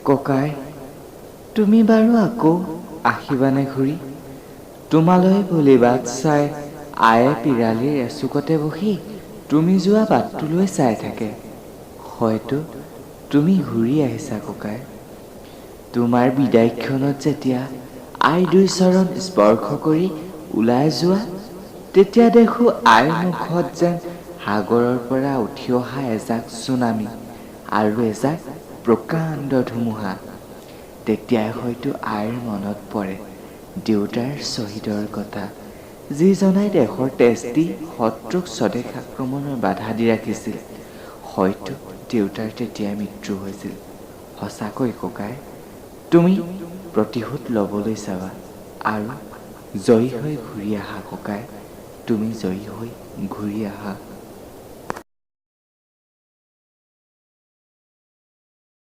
ককাই, তুমি বাৰু আকৌ আহিবানে ঘূৰি? তোমালৈ বুলি বাট চাই আয়ে পিৰালিৰ এচুকতে বহি তুমি যোৱা বাটটোলৈ চাই থাকে। হয়তো তুমি ঘূৰি আহিছা ককাই। তোমাৰ বিদায় ক্ষণত যেতিয়া আইৰ দুই চৰণ স্পৰ্শ কৰি ওলাই যোৱা, তেতিয়া দেখোঁ আইৰ মুখত যেন সাগৰৰ পৰা উঠি অহা এজাক চুনামী আৰু এজাক প্ৰকাণ্ড ধুমুহা। তেতিয়াই হয়তো আইৰ মনত পৰে দেউতাৰ শ্বহীদৰ কথা, যিজনাই দেশৰ তেজ দি শত্ৰুক স্বদেশ আক্ৰমণৰ বাধা দি ৰাখিছিল। হয়তো দেউতাৰ তেতিয়াই মৃত্যু হৈছিল। সঁচাকৈ ককাই, তুমি প্ৰতিশোধ ল'বলৈ চাবা আৰু জয়ী হৈ ঘূৰি আহা ককাই, তুমি জয়ী হৈ ঘূৰি আহা।